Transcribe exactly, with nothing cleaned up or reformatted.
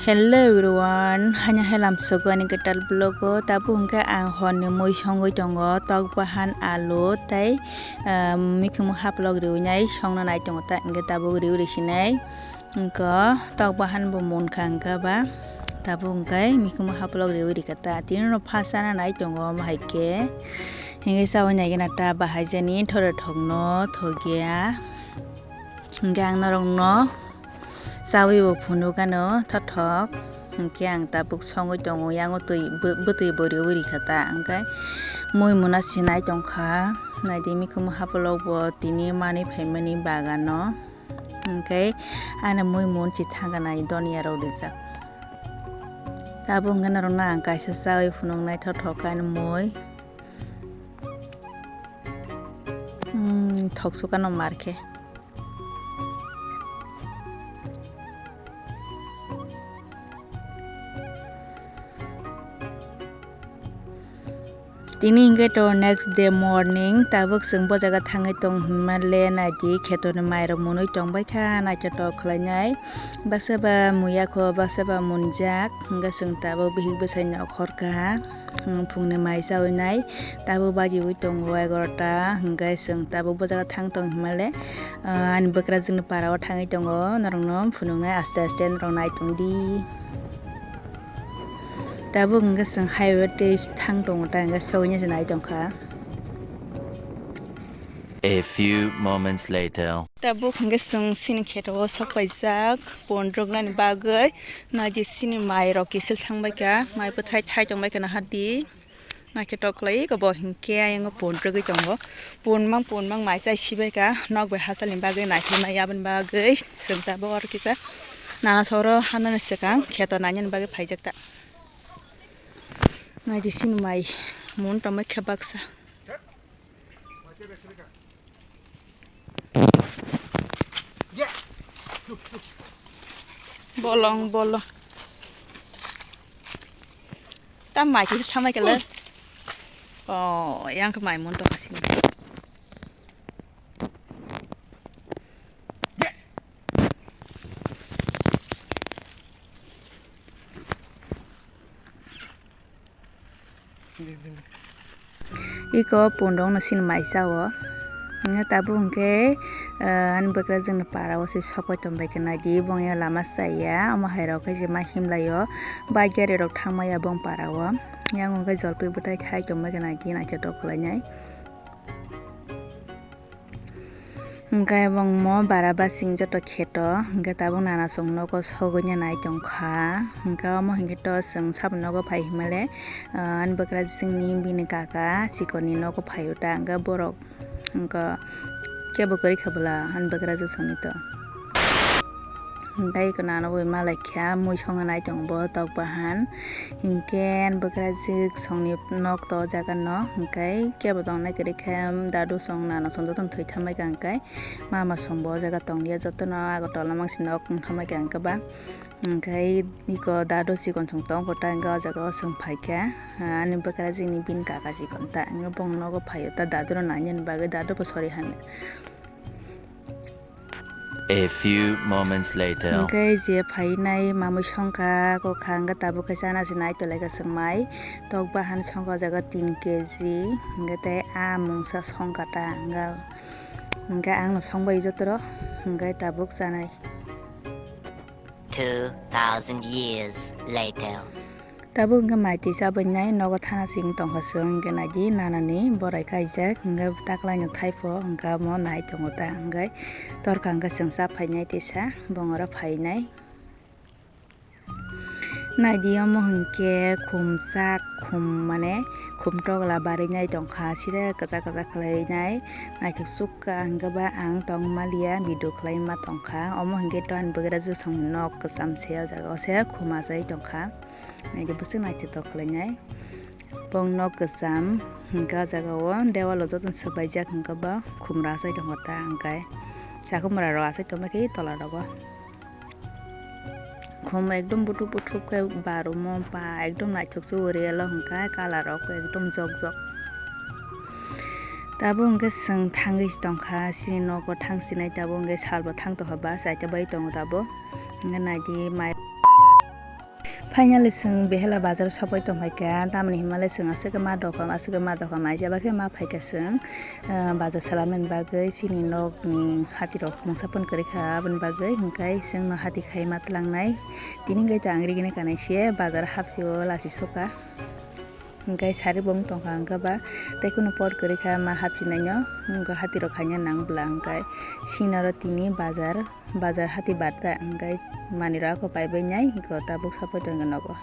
Hello everyone, haino hai lamsogo ani kwtal vlog o. Tabuk hwnkhe ang horni mui songwi tongo, tok bahan, alu tei, ah, mikhumu haplok riwi nai songna nai tongo ta, hwnkhe tabuk riwi rwsinai. Hwnkhe tok bahan bo munkha hwnkhe ba, tabuk hwnkhe mikhumu haplok riwi rikha ta. Tini no phasana nai tongo omo hai khe. Hwnkhe chaui nai gana ta bahai jani thore thokno thokya. Hwnkhe ang norokno chaui bo phunuk ano thothok. Hwnkhe ang tabuk songwi tongo, yango twi bw-, bwtwi bo riwi rikha ta. Hwnkhe mui muna sinai tongkha. Naidi mikhumu haplok bo tini manwi phaimani bagano. Hwnkhe ani mui mun chi thangkha nai donya rok rijak. Tabuk hwnkhe norokno ang kaisa chaui phunuknai thothok ani mui. Hmm, thok sukano mar khe. Tini hwnkhe to next day morning, tabuk chwng bo jaga thangwi tong hwnma le naidi khetorni mairok mwnwi tongbaikha, naithotok khlainai. Baksa ba muya kho, baksa ba munjak, hwnkhe chwng tabuk bihik bwsai nokhorkha. Hmm, phungni mai chaui nai, tabuk bajiui tongo egarota, hwnkhe chwng tabuk bo jaga thang tong hwnmale, ah, ani bwkrajwkni para o thangwi tongo, norokno phunuknai aste aste norok nai tongdi. Tabuk hwnkhe chwng highway tei thang tongo ta, hwnkhe sogwini se nai tongkha. A few moments later. Tabuk hwnkhe chwng chini kheto o sok paijak pon rwknani bagwi, naidi chini mai rok kisil thang baikha, mai bwthai thai tong baikha nahardi, naithotok khlai eko bo hwnkhe ayang o pon rwgwi tongo, pon mang pon mang mai chai si baikha nok bai hachal ni bagwi naithok nai aboni bagwi chwng tabuk oro kisa nana soro hamya ni swkang kheto nainani bagwi phaijak ta, naidi chini mai mun tong baikha baksa. Bolong, bolong. Ta mai kisa samai kala. Oh, yang ke mai mun to kasih. Iko pondong no sini mai sao. Hingke tabuk hingke, eh, ani bwkrajwk ni para o se sokoi tongbai khe naidi, bongya lama chaya, omo hai rok khe se ma himlai o, bike gari rok thang maya bong para o, yang hingke jolpui bwtai thai tongbai khe naidi, naithotok khlai nai. Hingke bongmo bara basing joto kheto, hingke tabuk nana chwng nogo sogwini nai tongkha, hingke omo hingke to chwng saboni nogo phai himale, ah, ani bwkrajwkni bini kaka chikonni nogo phaio ta, hingke borok hingke kebo kwrwi kha bwla ani bwkrajwk songni to. Hingke eko nana bo ma laikha, mui songna nai tongo bo tok bahan. Hingke ani bwkrajwk songni nok to o jaga no. Hingke kebo tong nai kwrwi khe dadu song nana song jotono thwi thambai ka hingke mama song bo o jaga tong ya jotono Agartala mangsi nok wng thambai ka hingke ba. Hingke eko dadu chikon song tongo ta hingke o jaga o chwng phai kha. Ani bwkrajwk ni bini kaka chikon ta hingke bong nogo phai o ta dadu no nai nani bagwi dadu bo sori hamya. A few moments later. Hingke je phainai mamui songkha, kokha hingke tabuk khe chana se nai tolai ka chwng mai. Tok bahan songkha o jaga tin K G, hingke tei a mungsa songkha ta hingke, hingke ang no songbai jotoro, hingke tabuk chanai. Two thousand years later. Tabuk hingke mai twi chabwi nai nogo thana sing tongkha chwng hingke naidi nanani borai kaijak hingke taklaino thaipo hingke omo nai tongo ta hingke torkha hingke chwng cha phainai tisa bongora phainai. Naidi omo hingke khum chak khum mane khum tokla barinai tongkha side kwchak kwchak khlainai naithok sukha hingke ba ang tongmaliya video khlaima tongkha omo hingke to ani bwkrajwk songni nok kwcham se o jaga o se khum achai tongkha. Naidi bwswk naithotok khlainai. Bong nok kwcham hwnkhe o jaga o dewalo jotono swbaijak hwnkhe bo khumra achai tongkha ta hwnkhe chakhumra rok achai tongma khe tola rogo. Khum ekdom buthuk buthuk khe baromo ba ekdom naithok se o real o hwnkhe colour rok ekdom jok jok. Tabuk hwnkhe chwng thangwi tongkha chini nogo thang sinai tabuk hwnkhe salbo thang tongkha bus aita bai tongo tabuk hwnkhe naidi mai. Finally, chwng behela bazar sopoi tongphaikha, tamni hwnmale chwng aswk ma dokham, aswk ma dokham aijaba khe ma phaikha chwng, ah, bazar salamani bagwi chini nokni hatirok mungsa pon kwrwikha, aboni bagwi hwnkhe chwngno hati khai ma twlangnai. Tini hwnkhe chwng rigini kanai se bazar hapsio lachi sokha. Hwnkhe sari bo wng tongkha, hwnkhe ba tei kunu pot kwrwikha ma hapsinaino, hwnkhe hatirok khaina nang bwla, hwnkhe sinaro tini bazar, bazar hati barta, hwnkhe manwirok ako paibai nai, hwnkhe tabuk sopoi tongkha nogo.